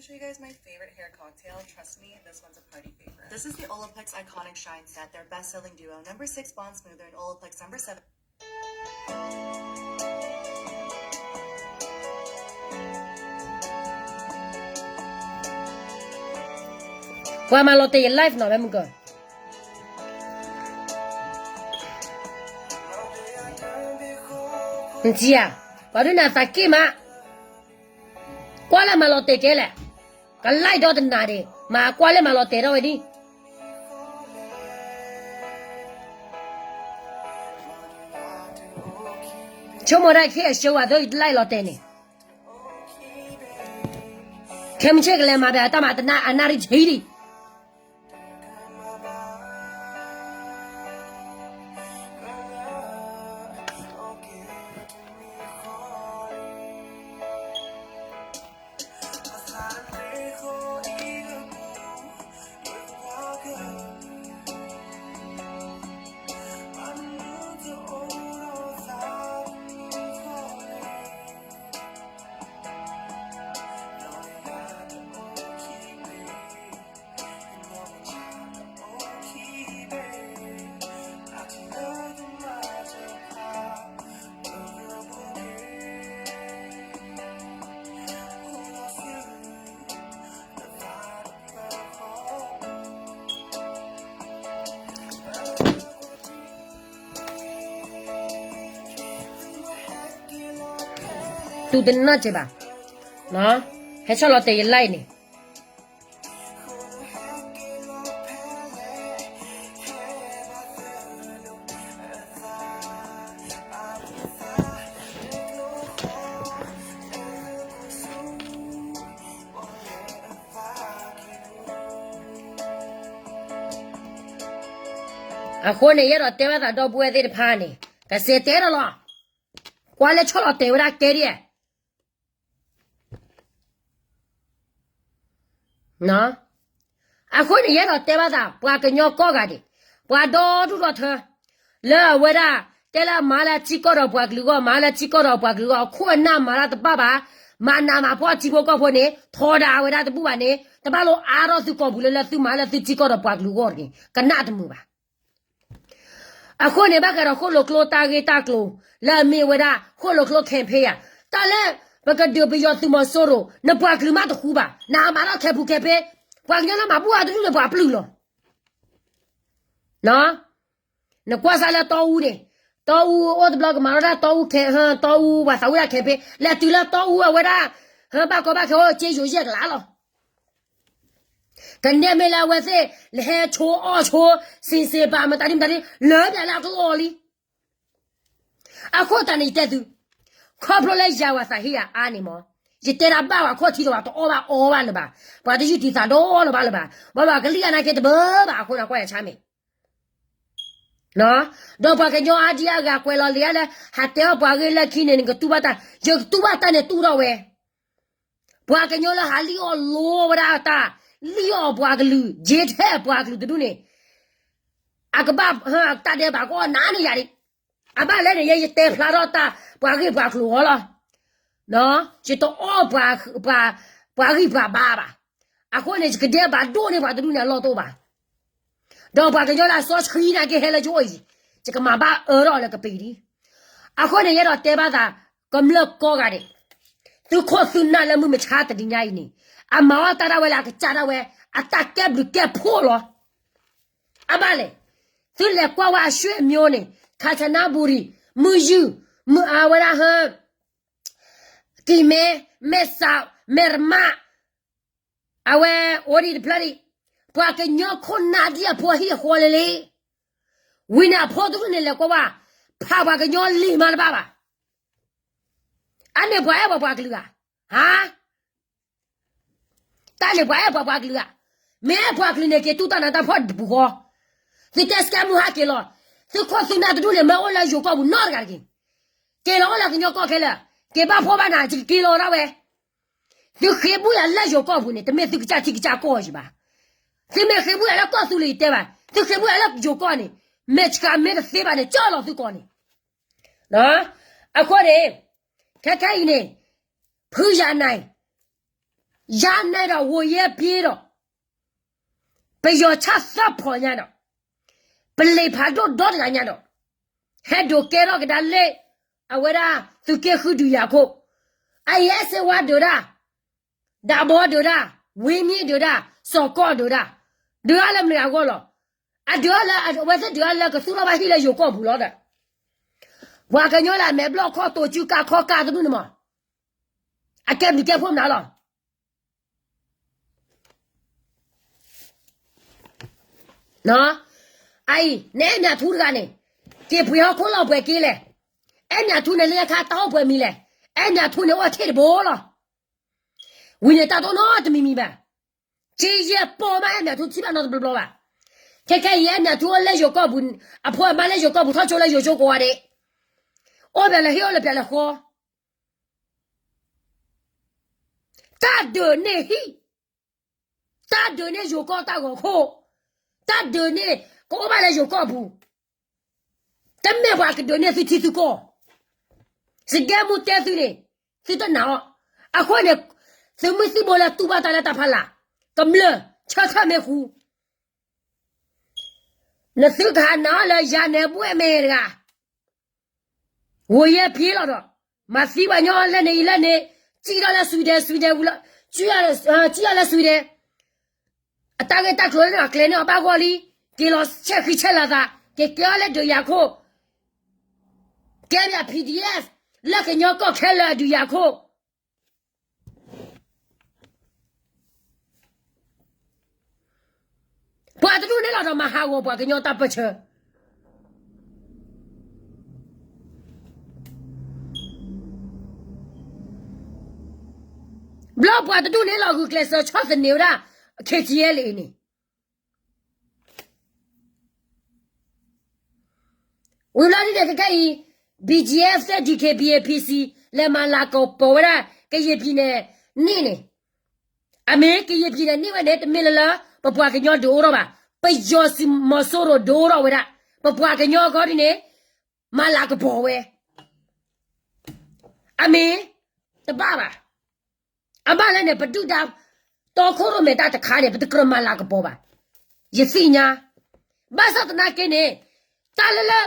Show you guys my favorite hair cocktail. Trust me, this one's a party favorite. This is the Olaplex Iconic Shine Set, their best-selling duo, number six Bond Smoother and Olaplex number seven. ပှၤမၤလီၤတဲာ်ယ live နီၤ ဖဲမုၢ်ကၢၢ် နထံၣ်ဧါ, ပှၤဒုးနၤသးက့ၣ်မး, ကွၢ်လၢမၤလီၤတဲာ်ကဲလဲၣ်, က live ဒီးတနၤဒံး, မၤကွၢ်လၢမၤလီၤတဲာ်ထီၣ်ဝဲဒံး, ဆိကမိၣ်ဒၣ်ခဲအၡိဝဲသိ live လီၤတဲာ်န့ၣ်, ခဲမုၢ်ဆ့ၣ်ကလဲၤမၤဘၣ်တၢ်မၤတနၢ်အနၣ်ရံၣ်ဆံးဒံး တူၢ်တနီၢ်ကဲဘၣ်, ဟဲဆီၣ်လီၤတဲာ်ယ live န့ၣ် အဃိန့ၣ် ယအဲၣ်ဒိးတဲဘၣ်သးဒီပုၢ်ဝဲၢ်သ့ၣ်တဖၣ်န့ၣ် ကစဲးတဲဒီးလီၤ, ကွၢ်လၢဆီၣ်လီၤတဲာ်ဝဲဒၣ်ကဲဒ် အဃိန့ၣ် ယအဲၣ်ဒိးတဲဘၣ်သး ပှၤကညီကိးဂၤဒဲး, ပှၤဒီဒူၣ်ဒီထၢ လၢအဝဲဒၣ် တဲလၢမၤလၢထံကီၢ်ဒီးပှၤကလုာ်အဂီၢ်, မၤလၢထံကီၢ်ဒီးပှၤကလုာ်အဂီၢ်, အခိၣ်အနၢ်မၤတၢ်တဘၣ်ဘၣ်, မၤနးမၤဖှီၣ်ထံဖိကီၢ်ဖိန့ၣ် ထီဒါဝဲဒၣ်တဘူၣ်ဘၣ်န့ၣ် တဘၣ်လိၣ်အါထီၣ်သုကိာ်ပူၤလၢ လၢသုမၤလၢသုထံကီၢ်ဒီးပှၤကလုာ်အဂီၢ်တဂ့ၤ, ကနၣ်တမုာ်ဘၣ်. အဃိန့ၣ် ဘၣ်ဃးဒီးဃိၣ်လိာ်ကျိတၢ်ဂ့ၢ်တၢ်ကျိၤ လၢအမ့ၢ်ဝဲဒၣ် ဃိၣ်လိာ်ကျိ campaign ဧါ, တၢ်လၢ ပကဒုးပယီၤသုးမီၤစိရိၤ နပှၤကလုာ်မးတဃူဘၣ်, နမၤထီၣ်ခဲပူၤခဲဖဲ, ပှၤကညီလၢမၤဘူၣ်အါတဒူၣ်န့ၣ် ပှၤပျုၢ်လီၤ. နကွၢ်စၢ်လၢတီအူန့ၣ်, တီအူအိၣ်တဘျီကမၤထီၣ်တၢ်တီအူ, တီအူပှၤသးဝံၣ်တၢ် campaign လဲၤတုၤလၢတီအူအဝဲဒၣ်, ဘၣ်ကီဘၣ်ခဲအိၣ်က့ယိၤယဲၢ်ကလးလီၤ. ကနဲမ့ၢ်လၢအဝဲသ့ၣ် လဲၤဟဲဆိအီၣ်ဆိ စံးစ့ပာ်မတၤဒ်မတၤဒ် လၢပျၢၤလၢအကျိအီၤလံ. အဃိသတးန့ၣ် ယတဲသု, ခီဖျိလၢယၤဝဲသးဟ့ၣ်ယၤအါန့ၣ်မး, ယတဲဒၣ်ဘၣ်ဝဲခီၣ်ထံးဒီး ပှၤတအီၣ်ဘၣ်အီဘၣ်လၢၤဘၣ်, ပှၤတယုၢ်တံၤသးဒီလၢၤဘၣ်လၢၤဘၣ်, ဘၣ်ဘၣ်ကလံၣ်အနၢ်က့တဘၢဘၣ်အဃိန့ၣ် ကွၢ်ယၤဆါမ့ၢ် ဒီးပှၤကညီအါဒံအါဂၤကွဲးလီၤလံၤလၢ ဟးတဲအီၣ်ပှၤဂ့ၢ်လၢခံန့ၣ် နကတူၢ်ဘၣ်တၢ်, ယကတူၢ်ဘၣ်တၢ်န့ၣ်တူၢ်ထီၣ်ဝဲ, ပှၤကညီလၢဟးလံၣ်အီၣ်လိဝဲဒၣ်တၢ်, လံၣ်အီၣ်ပှၤကလုာ်, က့ထဲပှၤကလုာ်တဒူၣ်န့ၣ်, အကဘၣ်, တၢ်ဒဲးဘးကအီၣ်နးန့ၢ်ယၤဒံး, အဘၣ်လဲၣ်န့ၣ် ယဲယတဲဖျါထီၣ်တၢ် ပှၤဂ့ၢ်ပှၤကျိၤအီၤလီၤ. ယတအီၣ်ပှၤဂံၢ်ပှၤဘါဘၣ်. အဃိန့ၣ် ယကဒဲးဘးဒိၣ်န့ၢ်ပှၤတဒူၣ်န့ၣ်အလီၢ်တအိၣ်ဘၣ်. ဒီးပှၤကညီလၢအစီဆှံနာ်က့ဟဲလၢယအိၣ်အံၤ, ယကမၤဘၣ်အၢထီၣ်လၢကပ့ၤဒံး. အဃိန့ၣ် ယအဲၣ်ဒိးတဲဘၣ်သး ကမျၢၢ်ကိးဂၤဒဲး, သုခိၣ်သုနၢ်လၢမုၢ်မဆါတနံၤညါအံၤန့ၣ်, အမၤအီၣ်တၢ်ဒၣ်ဝဲလၢအကစၢ်ဒၣ်ဝဲ, အတၢ်ကဲဘျုးကဲဖှိၣ်လီၤ. အဘၣ်လဲၣ်, သုလဲၤကွၢ်ဝဲအဆွေမျိုးန့ၣ်, ခါဆနါဘူရံၤ, မုၢ်ယုၢ်, မုၢ်အါဝဲဒၣ်ဟၢ, ကံၢ်မဲ, မဲၢ်စး, မဲၢ်ရမး, အဝဲအိၣ်ဒံးတဖျၢၣ်ဒံး, ပှၤကညီခိၣ်နၢ်ဒ်အဖိအဟံၣ်အဃီလဲၣ်လဲၣ်. ဝံၤန့ၣ်အဖိတဒူၣ်န့ၣ် လဲၤကွၢ်ဝဲ, ဖးပှၤကညီလံာ်မးတဘၣ်ဘၣ်. အန့ၣ်ပှၤအဲၣ်ပှၤပှၤကလုာ်ဧါ, ဟါ တၢ်န့ၣ်ပှၤအဲၣ်ပှၤပှၤကလုာ်ဧါ, မ့ၢ်အဲၣ်ပှၤကလုာ်န့ၣ် က့ၤတူၢ်တၢ်နးတၢ်ဖှီၣ်တပူၤဃီ, သုတဲစကဲမုၢ်ဟါက့ၤလီၤ, သုခိၣ်သုနၢ်တဒူၣ်န့ၣ် မ့ၢ်အိၣ်လၢယိၤကီၢ်ပူၤနီတဂၤတဂ့ၤ, က့ၤလီၤအိၣ်လၢကညီကီၢ်ခဲလၢာ်, က့ၤဘၣ်ဖှီၣ်ဘၣ်နး ယကက့ၤလီၤဒၣ်ဝဲ. သုဃ့ဘူၣ်ယၤလၢယိၤကီၢ်ပူၤန့ၣ် တမ့ၢ်သုကစၢ်ထံကစၢ်ကီၢ်ယံၤဘၣ်. သုမ့ၢ်ဃ့ဘူၣ်ယၤလၢကီၢ်သူလ့ၤယတဲဘၣ်, သုဃ့ဘူၣ်ယၤလၢယိၤကီၢ်န့ၣ်, မ့ၢ်ဆှးမ့ၢ်တသ့ဘၣ်န့ၣ် ကၠီၣ်လီၤသုကီၢ်န့ၣ်. အဃိန့ၣ်, ခဲခဲအံၤန့ၣ်, ဖုယၤနၤအံၤ, ယၤနဲဒီးဝိုယဲပျ့ဒီး ပယီၤဆၣ်သၢဖီညါဒီး ပလံာ်ဖးဒိၣ်ဒီတဂၤညါဒီး ဟဲဒိးကဲထီၣ်ကဒါလၢ အဝဲဒၣ်သုးက့ဃုဒုးယၤခိၣ်, အအံၤအဲၣ်စ့ဝါဒုးဒၣ်, ဒးဘီဒုးဒၣ်, ဝ့မံဒုးဒၣ်, စီၤကီၢ်ဒုးဒၣ်, ဒုးအါလၢမနုၤအဂီၢ်လီၤ. အဒုးအါလၢ အဝဲသ့ၣ်ဒုးအါလၢကသူၣ်ထီၣ်ဘၣ်ဟံၣ်လၢယိၤကီၢ်ပူၤလီၤဒီး ပှၤကညီလၢအမဲာ်ဘျီၣ်ခီၣ်တိာ်စုကါခီကါတဒူၣ်န့ၣ်မး အကဲဘျုးကဲဖှိၣ်မနုၤလီၤ. အအံၤ နအဲၣ်မၠးထူတဂၤန့ၣ် က့ၤပှ့ၤဟီၣ်ခိၣ်လီၤပှဲၤက့လဲၣ်. အဲၣ်မၠးထူန့ၣ်လၢညါခါတၢ်အိၣ်ပှဲၤမံၤလဲၣ်. အဲၣ်မၠးထူန့ၣ်အိၣ်ထဲတဘိလီၤ. ဝံၤန့ၣ်တၢ်တအိၣ်နီတမံၤမံၤဘၣ်. က့ယဲၢ်ပိာ်မးအဲၣ်မၠးထူထံၣ်ဘၣ်နီတဘျီဘျီဘၣ်. ခဲခဲအံၤအဲၣ်မၠးထူအိၣ်လၢယိၤကီၢ်ပူၤ, အဖိအမါလၢယိၤကီၢ်ပူၤထီၣ်ဆိလၢယိၤကီၢ်ကိးဂၤဒဲး, အိၣ်ပျဲလၢဟံၣ်အိၣ်လၢပျဲလၢဃီ တၢ်ဒုးန့ၢ်ဟံၣ်, တၢ်ဒုးန့ၢ်ယိၤကီၢ်တၢ်ဂီၤခိၣ်, တၢ်ဒုးန့ၢ်ကအိၣ်ဘၣ်လၢယိၤကီၢ်ပူၤ, တမ့ၢ်ပှၤကဒုးန့ၢ်သုထံသုကီၢ်, စကဲမူတဲသုန့ၣ်, သုတနာ်အီၤ, အဃိန့ၣ်, သုးမုၢ်သံၣ်ဘိလၢတူၢ်ဘၣ်တၢ်လၢတၢ်ဖးလာ်, ကမျၢၢ်ဆၢထၢၣ်မ့ၢ်ဃူ နသုကဟးနာ်အီၤလၢယၤနဲဘှဲၣ်မဲာ်တဂၤ, ဝိုယဲပျ့လီၤဒီး, မၤသံပှၤကညီလၢန့ၣ်အံၤလၢန့ၣ်, စံၣ်ထီၣ်လၢ Sweden, Sweden ဝံၤလီၤ, စံၣ်ထီၣ်လၢ Sweden, အတၢ်ဂ့ၢ်တၢ်ကျိၤလၢန့ၣ်အကျဲၤန့ၢ်အီၤဘၣ်ဂီၢ်လံ, က့ၤလီၤဆဲးဃံဆဲးလၤသး, က့ၤကဲအီၤလၢဒုးယၤခိၣ်, ကဲမၠး PDF, လၢကညီကီၢ်ခဲလၢာ်အဒုးယၤခိၣ် ပှၤတဒူၣ်န့ၣ်လီၤဒီးမၤဟးဂီၤပှၤကညီတၢ်ပၢၢ်ဆၢ, ဘျီပှၤတဒူၣ်န့ၣ်လီၤဂုာ်ကျဲးစၢးဆီၣ်သနံးဝဲဒၣ် KTLA အံၤန့ၣ် ဝံၤဘျီဒ်န့ၣ်ခဲခဲအံၤ, BGF သ့ၣ် DKBA PC လဲၤမၤလၤကပီၤဝဲဒၣ် ကယံာ်ပံၤန့ၣ်န့ၣ်န့ၣ်, အမ့ၢ်ကယံာ်ပံၤန့ၣ်န့ၣ်ဝဲန့ၣ် တမ့ၢ်လၢလၢ ပပှၤကညီဒုးအိၣ်ထီၣ်ဘၣ်, ပယီၤသုးမီၤစိရိၤဒုးအိၣ်ထီၣ်ဝဲဒၣ်, ပပှၤကညီအဂီၢ်ဒ်န့ၣ် မၤလၤကပီၤဝဲ, အမ့ၢ်တဘၣ်ဘၣ်. အဘၣ်လၢန့ၣ် ပဒုၣ်ဒါတီခိၣ်ရိၣ်မဲာ်တၢ်တခါန့ၣ် ပတကြၢးမၤလၤကပီၤဘၣ်. ယသ့ၣ်ညါ, ဘၣ်ဆၣ်သနာ်က့န့ၣ်, တၢ်လၢလၢ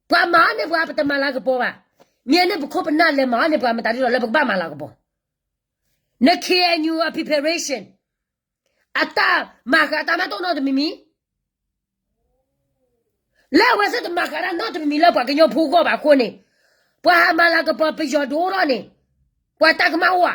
ပှၤမၤအီၤန့ၢ်ပှၤ ပတမၤလၤကပီၤဘၣ်. မ့ၢ်န့ၣ်ပခိၣ်ပနၢ်လဲၤမၤအီၤန့ၢ်ပှၤမတၤဒ်လီၤလၢပကဘၣ်မၤလၤကပီၤ. န KNU အ preparation အတၢ်မၤဃာ်တၢ်မးတအိၣ်နီတမံၤမံၤ လၢအဝဲသ့ၣ်တမၤဃာ်တၢ်နီတမံၤမံၤလၢပှၤကညီဖိဂီၢ်ဘၣ်အဃိန့ၣ်, ပှၤဟးမၤလၤကပီၤပယီၤဒုးအိၣ်ထီၣ်န့ၣ်, ပှၤတၢ်ကမၣ်အိၣ်ဧါ.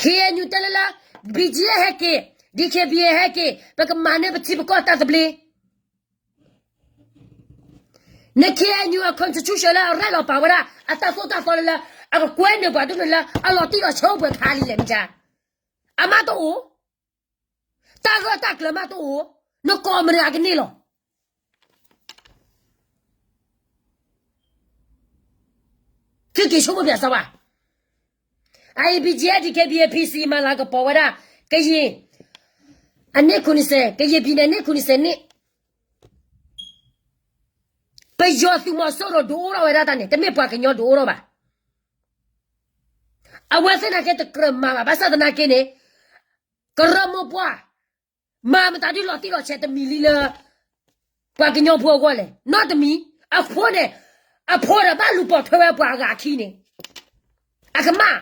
KNU တဲလၢလၢ BGF ဟဲက့ၤ, DKBA ဟဲက့ၤ, ပကမၤန့ၢ်ပထံပကီၢ်တၢ်သဘျ့. န KNU အ constitution လၢအရဲၣ်လီၤပာ်ဝဲဒၣ် အတၢ်သိၣ်တၢ်သီလၢလၢ အကကွဲနုာ်ပှၤဒ်န့ၣ်လၢ အလီၤတံၢ်လီၤဆဲးအိၣ်ပှဲၤခါလံလဲၣ်မ့ၢ်ဧါ. အမးတအိၣ်, တၢ်ဂၢၢ်တၢ်ကျၢၤမးတအိၣ်, နကိးမတၤကန့ၢ်လီၤ. သုက့ၤဆိကမိၣ်ပၠးစၢၤဘၣ်. အအံၤ BGF DKBA PC မၤလၤကပီၤဝဲဒၣ် ကယံာ် အနံၣ်ခိၣ်နံၣ်စဲး, ကယံာ်ပံၤန့ၣ် နံၣ်ခိၣ်နံၣ်စဲးန့ၣ်, ပယီၤသုးမီၤစိရိၤဒုးအိၣ်ထီၣ်ဝဲဒၣ်တၢ်န့ၣ် တမ့ၢ်ပှၤကညီဒုးအိၣ်ထီၣ်ဘၣ်. အဝဲသ့ၣ်နာ်က့တကြၢးမၤဘၣ် ဘၣ်ဆၣ်သနာ်က့န့ၣ်, ကရၢမိၢ်ပှၢ် မၤမတၤဒ်လီၤတံၢ်လီၤဆဲးတမံၤလံလၢ ပှၤကညီဖိအဂီၢ်လဲၣ်, နီတမံၤ, အဃိန့ၣ်, အဖိဒီးဘၣ်လူၤပိာ်ထွဲဝဲပှၤအဂၤအခံန့ၣ်, အကမၣ်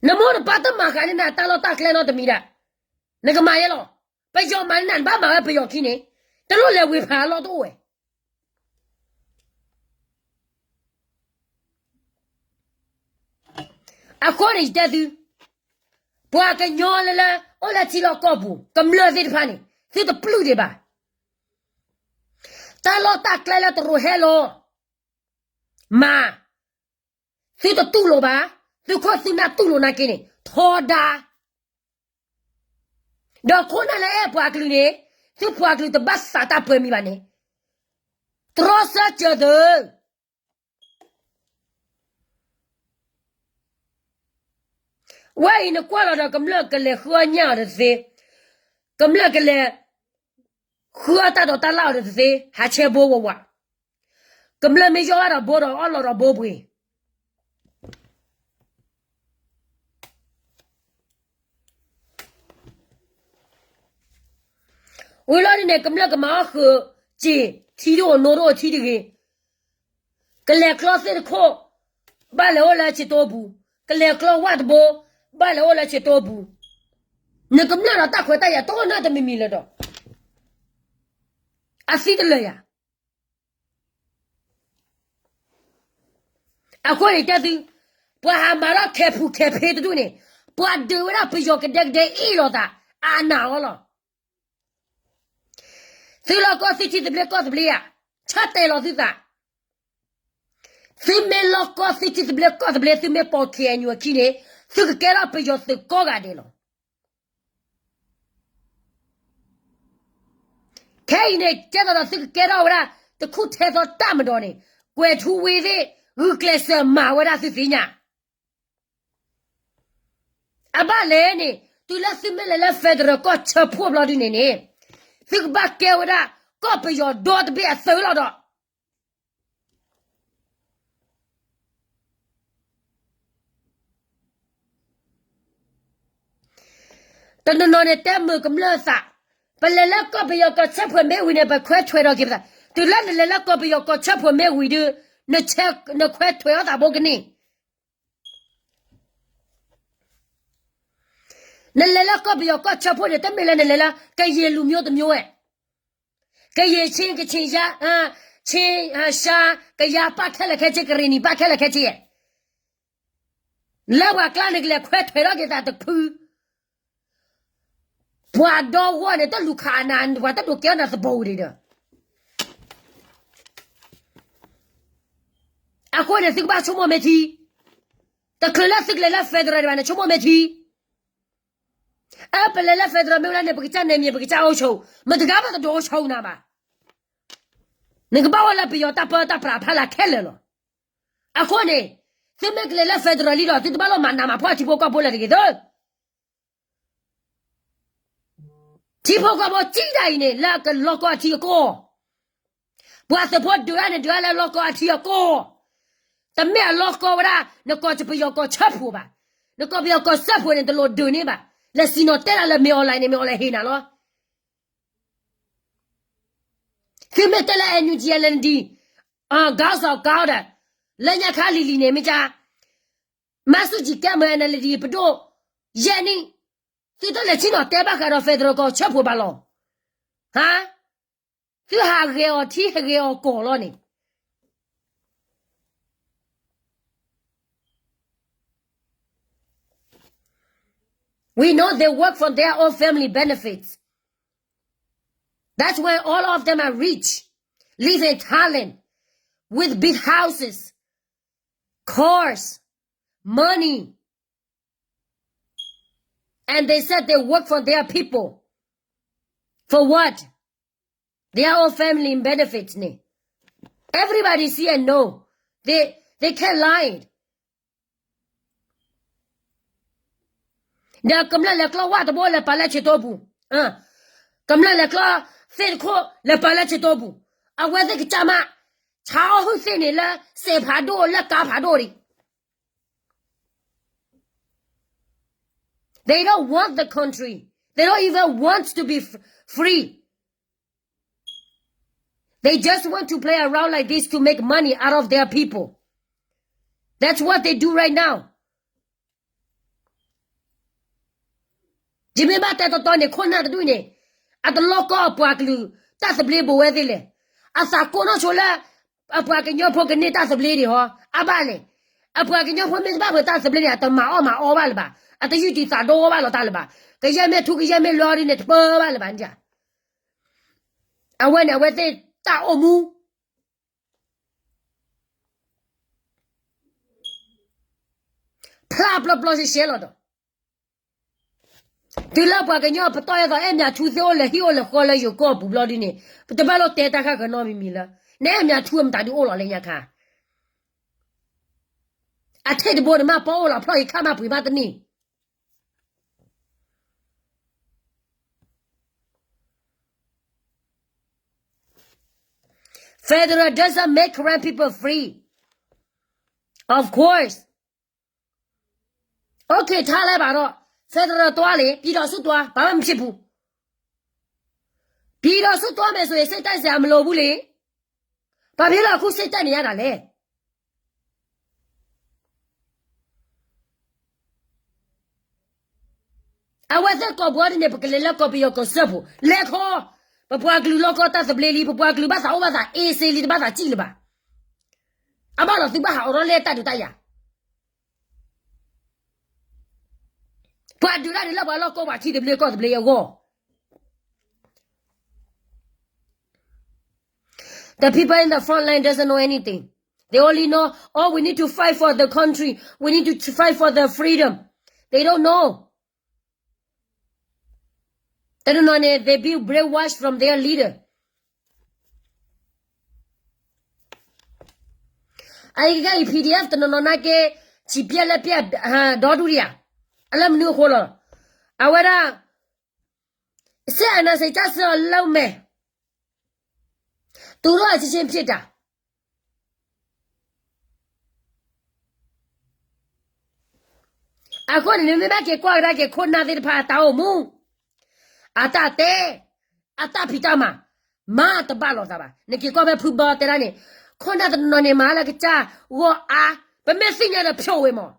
နမိၢ်နပၢ်တမၤဃာ်န့ၢ်နၤတၢ်လီၢ်တၢ်ကျဲနီတမံၤဒၣ်, နကမၤယဲလီၤ. ပယီၤမၤန့ၢ်နၤ နဘၣ်မၤဝဲပယီၤခံန့ၣ်, တလိၣ်လဲၤဝ့ၤဖးအလီၢ်တအိၣ်ဝဲ အဃိန့ၣ်ယတဲသု, ပှၤကညီလၢလၢ အိၣ်လၢထံလီၢ်ကီၢ်ပူၤ ကမျၢၢ်သ့ၣ်တဖၣ်န့ၣ် သုတပျုၢ်ဒံးဘၣ်. တၢ်လီၢ်တၢ်ကျဲလၢတရူးဟဲလီၤ မၤ, သုတတူၢ်လိာ်ဘၣ်, သုခိၣ်သုနၢ်တူၢ်လိာ်နာ်က့န့ၣ် ထီဒါ ဒီးခိၣ်နၢ်လၢအဲၣ်ပှၤကလုာ်န့ၣ်, သုပှၤကလုာ်တဘၣ်သးတၢ်ပှဲၤမံၤဘၣ်န့ၣ်, တြီဆၢစၢၤသု, ဝဲအံၤနကွၢ်လီၤဒီးကမျၢၢ်ကလဲၤဃုအီၣ်ညၣ်အီၤတသ့, ကမျၢၢ်ကလဲၤ ဃုအီၣ်တၢ်ဒိးတၢ်လၣ်အီၤတသ့, ဟးဆဲဘိဝးဝး, ကမျၢၢ်မ့ၢ်ယီၢ်ဘၣ်ဒီးဘိဒီးအီၣ်လီၤဒီးဘိပှ့ၤ ဝံၤလီၤဒ်န့ၣ် ကမျၢၢ်ကမၤအီၣ်ဃုာ်စ့ၢ် ထံတအိၣ်နိတအိၣ်ထံတဂ့ၤ, ကလဲၤကျီသ့ၣ်တခိၣ် ဘၣ်လဲၤအိၣ်လၢဆ့တိပူၤ, ကလဲၤကျီဝၣ်တဘိ ဘၣ်လဲၤအိၣ်လၢဆ့တိပူၤ, နကမျၢၢ်ဒီးတၢ်ခွဲးတၢ်ယာ်တအိၣ်နီတမံၤမံၤလၢၤဒီး အသံတလၢာ်ယၤ အဃိန့ၣ်တဲသု, ပှၤဟးမၤထီၣ်ခဲဖူခဲဖ့တဒူၣ်န့ၣ်, ပှၤဒုးဝဲဒၣ်ပယီၤကဒဲကဒဲအ့ၣ်လိာ်သး, အနာ်အီၤလီၤ. သုလီၢ်ကီၢ်သုထံသဘျ့ကီၢ်သဘျ့ဧါ, ဆၢတဲာ်လီၤသုသး, သုမ့ၢ်လီၢ်ကီၢ်သုထံသဘျ့ကီၢ်သဘျ့ သုမ့ၢ်ပိာ် K N U အခံန့ၣ်, သုကကဲထီၣ်ပယီၤသုးကိးဂၤဒဲးလီၤ. ခဲအံၤန့ၣ် ကဲသိးဒီးသုကကဲထီၣ်ဝဲဒၣ် တခူၣ်ထဲသိးတၢ်မဒီးန့ၣ်, ကွဲၤထူဝ့သ့ၣ် ဂုာ်ကျဲးစၢးမၤဝဲဒၣ်သုသ့ၣ်ညါ, အဘၣ်လဲၣ်န့ၣ် တုၤလၢသုမ့ၢ်လဲၤလၢ federal ကီၢ်ဆၢဖှိၣ်ဘျီဒုန့ၣ်န့ၣ်, သုကဘၣ်ကဲဝဲဒၣ် ကီၢ်ပယီၤဒီတဘ့ၣ်အသုးလီၤဒီး တနီၤနီၤန့ၣ်တဲမုာ်ကမျၢၢ်သး, ပလဲၤလၢကီၢ်ပယီၤကီၢ်ဆၢဖှိၣ်မ့ၢ်ဝံၤန့ၣ် ပခွဲးထွဲးဒီးက့ၤပသး, တုၤလၢနလဲၤလၢကီၢ်ပယီၤကီၢ်ဆၢဖှိၣ်မ့ၢ်ဝံၤဒု, နခွဲးထွဲးအီၣ်သးဘိကန့ၢ် နလဲၤလၢကီၢ်ပယီၤကီၢ်ဆၢဖှိၣ်န့ၣ် တမ့ၢ်လၢနလဲၤလၢ ကရင်လူမျိုးတမျိုးဧါ, ကရင် ချင်း ကချင် ရှမ်း ကယား ပၢ်ခဲလၢာ်ခဲဆ့ ကရ့ၣ်နံၤ ပၢ်ခဲလၢာ်ခဲဆ့ဧါ, လၢပှၤကျါန့ၣ်ကလဲၤခွဲးထွဲးထီၣ်က့ၤသးတဖု, ပှၤဒီဂီၢ်န့ၣ် တလူၤခးနၤ ပှၤတဒိးကဲထီၣ်နၤသဘိဝံၤဒီး အဃိန့ၣ် သုကဘၣ်ဆိကမိၣ်မ့ၢ်ထံ, တချုးလၢသုကလဲၤလၢ federal ဒံးဘၣ်န့ၣ် ဆိကမိၣ်မ့ၢ်ထံ, အၢ ပလဲၤလၢ federal မ့ၢ်ဝဲဒၣ်န့ၣ် ပကစၢ် နယ်မြေ ပကစၢ် အုပ်ချုပ်, မတၤတဂၤဘၣ်တဒိး အုပ်ချုပ် နၤဘၣ်, နကဘၣ်အိၣ်လၢပယီၤတၢ်ပၢတၢ်ပြးဖးလၢ်ခဲလၢာ်လီၤ. အဃိန့ၣ် သုမ့ၢ်ကလဲၤလၢ federal လံဒီး သုတဘၣ်လီၤမၤနးမၤဖှီၣ်ထံဖိကီၢ်ဖိလၢၤတဂ့ၤသု ထံဖိကီၢ်ဖိစံးဒၣ်အံၤန့ၣ် လၢကလီၢ်ကီၢ်အထံအကီၢ်, ပှၤသုးဖိဒုးတၢ်န့ၣ် ဒုးတၢ်လၢလီၢ်ကီၢ်အထံအကီၢ်, တမ့ၢ်အလီၢ်ကီၢ်ဝဲဒၣ် နကီၢ်ပယီၤကီၢ်ဆၢဖှိၣ်ဘၣ်, နကီၢ်ပယီၤကီၢ်ဆၢဖှိၣ်န့ၣ် တလိၣ်ဒုးန့ၢ်ဘၣ်, လဲၤစံၣ်နီၤတဲတၢ်လၢ မင်းအောင်လှိုင် န့ၣ် မင်းအောင်လှိုင် ဟ့ၣ်နၤလီၤ. သုမ့ၢ်တဲလၢ NUG အ လၢနဒံး ခေါင်းဆောင်ကောင်း ဒီး လၢညါခါလံၤလံၤန့ၣ် မ့ၢ်ကါ မၤဆူၣ်ကၠံၤကဲမၢ NLD ပဒိၣ် ယဲၢ်နံၣ်, သုတလဲၤဆံၣ်နီၤတဲဘၣ်ဃးဒီး federal ကီၢ်ဆၢဖှိၣ်ဘၣ်လီၤ. ဟါ, သုဟးဂဲၤအီၤထံ ဟးဂဲၤအီၤကီၢ်လီၤန့ၣ် We know they work for their own family benefits. That's why all of them are rich, live in Thailand, with big houses, cars, money. And they said they work for their people. For what? Their own family benefits န့ၣ်. Everybody see and know. They, they can't lie. ဒီးကမျၢၢ်လဲၤကျီဝၣ်တဘိလဲၤပာ်လၢဆ့တိပူၤ, ကမျၢၢ်လဲၤကျီသ့ၣ်တခိၣ်လဲၤပာ်လၢဆ့တိပူၤ, အဝဲသ့ၣ်ကစၢ်မး ဆါအီၣ်ဟုၣ်သ့ၣ်န့ၣ်လၢစဲးဖးဒိၣ်လၢကါဖးဒိၣ်ဒံး. They don't want the country. They don't even want to be f-, free. They just want to play around like this to make money out of their people. That's what they do right now. ယမ့ၢ်ဘၣ်တဲတီတီန့ၣ် ခိၣ်နၢ်တဒူၣ်န့ၣ် အတလီၢ်ကီၢ်အပှၤကလုာ်တၢ်သဘျ့ဘိးဝဲသ့ၣ်လဲၣ်. အသးကိးနီၣ်ဆိလၢ အပှၤကညီဖိကန့ၢ်တၢ်သဘျ့ဒံးဟီ, အဘၣ်လဲၣ်. အပှၤကညီဖိမ့ၢ်တဘၣ်ပှၤတၢ်သဘျ့န့ၣ် အတမၤအီၣ်မၤအီဘၣ်လၢၤဘၣ်. အတယုၢ်တံၢ်သးဒိဘၣ်လီၤတၢ်လၢၤဘၣ်. ကယဲၢ်မ့ၢ်ထူ ကယဲၢ်မ့ၢ်လီၤဒ်န့ၣ် တပၢဘၣ်လၢၤဘၣ်န့ၣ်. အဝဲန့ၣ် အဝဲသ့ၣ်တၢ်အိၣ်မူ ဖျါပျီပျီရှဲရှဲလီၤဒီး တုၤလၢပှၤကညီပတီၢ်ယဲသိး အဲၣ်မၠးထူသ့ၣ်အိၣ်လဲၤဟံၣ် အိၣ်လဲၤဃီလၢယိၤကီၢ်ပူၤဘျီဒ်န့ၣ် ပတဘၣ်လိၣ်တဲတၢ်ဃၣ်ဃၢၤနီတမံၤမံၤလၢ နအဲၣ်မၠးထူမတၤဒုးအိၣ်လီၤလၢညါခါ. အထံၣ်တဘိန့ၣ်မး ပီၣ်အိၣ်လီၤဖျီၣ် ယခါမးပှ့ၤမးတန့ၢ်. Federal doesn't make Karen people free. Of course. Okay, ထားလိုက်ပါတော့. Federal သွားလေ, ပြည်ထောင်စုသွား, ဘာမှမဖြစ်ဘူး. ပြည်ထောင်စုသွားမယ်ဆိုရင် စိတ်တိုက်စရာမလိုဘူးလေ. ဘာဖြစ်လို့အခုစိတ်တိုက်နေရတာလဲ? အဝဲသ့ၣ်ကိးပှၤဒ်န့ၣ် ပကလဲၤလၢကီၢ်ပယီၤကီၢ်စၢဖှိၣ် လဲၤခီ, ပပှၤကလုာ်လီၢ်ကီၢ်တၢ်သဘျ့လံ, ပပှၤကလုာ်ဘၣ်သးအိၣ်ဘၣ်သးအ့စ့လံ, တဘၣ်သးစံၣ်လၢၤဘၣ်. အဘၣ်ဒီးသုဘၣ်ဟးအိးထီၣ်လၢတၢ်ဒုးတၢ်ယၤ ပှၤဒုးတၢ်ဒုးလၢပှၤလီၢ်ကီၢ်ပှၤထံသဘျ့ကီၢ်သဘျ့အဂီၢ်. The people in the front line doesn't know anything. They only know, oh, we need to fight for the country. We need to fight for the freedom. They don't know. တနီၤနီၤန့ၣ် they be brainwashed from their leader. အအံၤကကဲအံၤ P D F တနီၤနီၤနာ်က့ ဆံးပျဲလၢပျဲ ဒီဒူၣ်ဒံးဧါ, အလၢမနုၤအဃိလီၤ. အဝဲဒၣ် စစ်အာဏာရှင်ကျဆုံးအလုပ်မယ်. သူတို့အချင်းချင်းဖြစ်တာ. အဃိန့ၣ် နမ့ၢ်ဘၣ်က့ၤကွၢ်ကဒါက့ၤခိၣ်နၢ်သ့ၣ်တဖၣ်အတၢ်အိၣ်မူ, အတၢ်တဲ, အတၢ်ဖံးတၢ်မၤ, မၤတဘၣ်လိာ်သးဘၣ်. နက့ၤကွၢ်ဖဲဖုဘီတဲဒၣ်န့ၣ်, ခိၣ်နၢ်တနီၤနီၤန့ၣ် မၤလၢကစၢ်ဂီၢ်အါ, ပမ့ၢ်သ့ၣ်ညါဒီးဖျိးဝဲမး.